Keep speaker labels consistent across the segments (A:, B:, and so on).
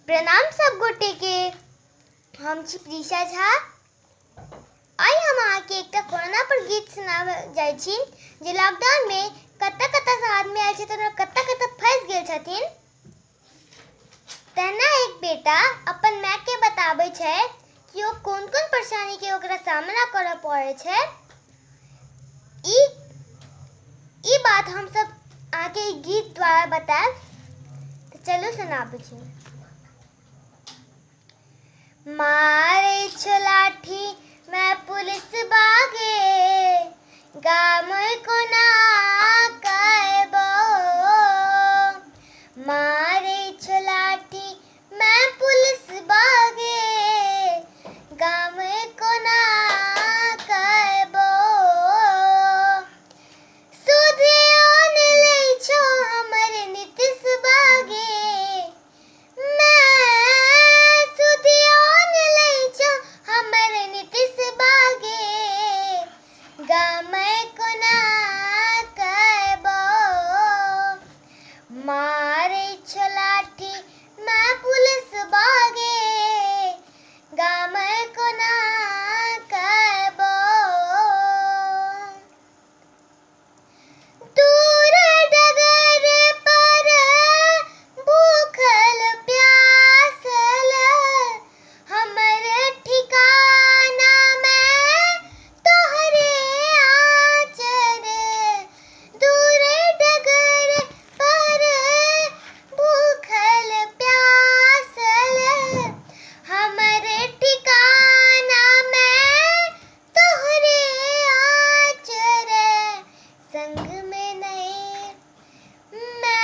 A: प्रणाम सब गोटे के। हम छी प्रीशा झा। आइ हम अहाँके एकटा कोरोना पर गीत सुनाबऽ जाइ छी जे लॉकडाउन में कतऽ कतऽसँ आदमी आयल छथिन और कतऽ कतऽ फँसि गेल छथिन। तेना एक बेटा अपन मायके बताबै छै कि ओ कोन कोन परेशानीके ओकरा सामना करऽ पड़ै छै। ई ई बात हमसब अहाँके ई गीत द्वारा बतायब, तऽ चलू सुनाबै छी। मारै छौ लाठी मैं पुलिस बागे, गाम कोना कहबो। मारै छौ लाठी मैं पुलिस बागे, गाम कोना कहबो। सुधियो ने लै छौ हमर नीतीश बागे, मैं सुधियो ने लै छौ हमर नीतीश बागे, गाम कोना कहबो। मारै छौ लाठी मैं पुलिस बागे, गाम कोना कहबो। दूर डगर पर भूखल प्यासल, हमर ठिकाना में तोहरे आचर। दूर डगर पर भूखल प्यासल, हमर ठिकाना में तोहरे आचर। संग में नहीं मैं,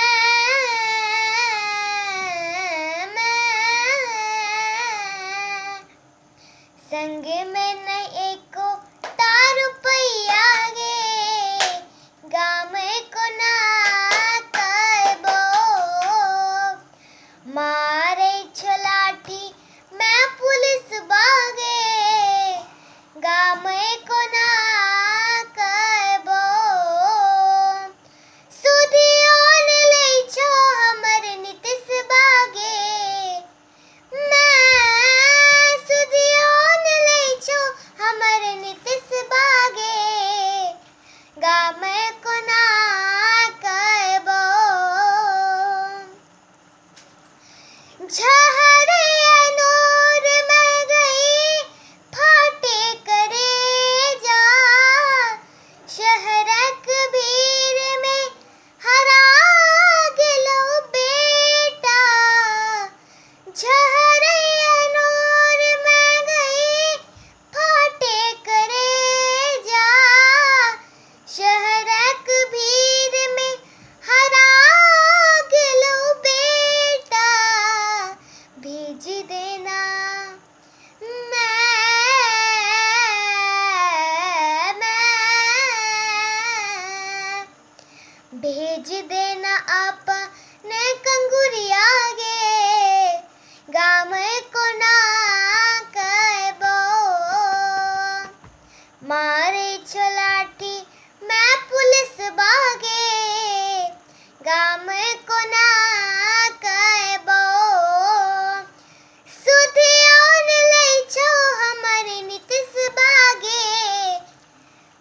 A: संग में नहीं एको टा रुपैया गे, गाम कोना कहबो। मारै छौ लाठी मैं पुलिस बागे, गाम कोना कहबो। सुधियो ने लै छौ हमर नीतीश बागे, मैं सुधियो ने लै छौ हमर नीतीश बागे, गाम कोना कहबो। झहरे नूर में गई फाटे करे जा, शहरक भीड़ में हरा गेलो बेटा। झहरे नूर में गई फाटे करे जा, शहरक भीड़ में हरा गेलो बेटा। भेज देना मैं, भेज देना अपने कंगुरिया गे, गाम कोना कहबो। मारै छौ लाठी मैं पुलिस बागे, गाम कोना कहबो। सुधियो ने लै छौ हमर नीतीश बागे,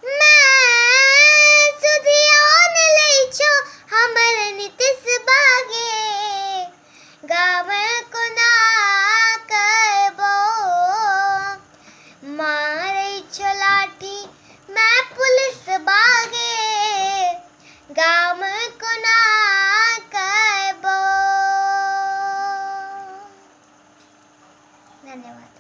A: मैं सुधियो ने लै छौ हमर नीतीश बागे, गाम कोना कहबो। मारै छौ लाठी मैं पुलिस बागे, गाम कोना कहबो। धन्यवाद।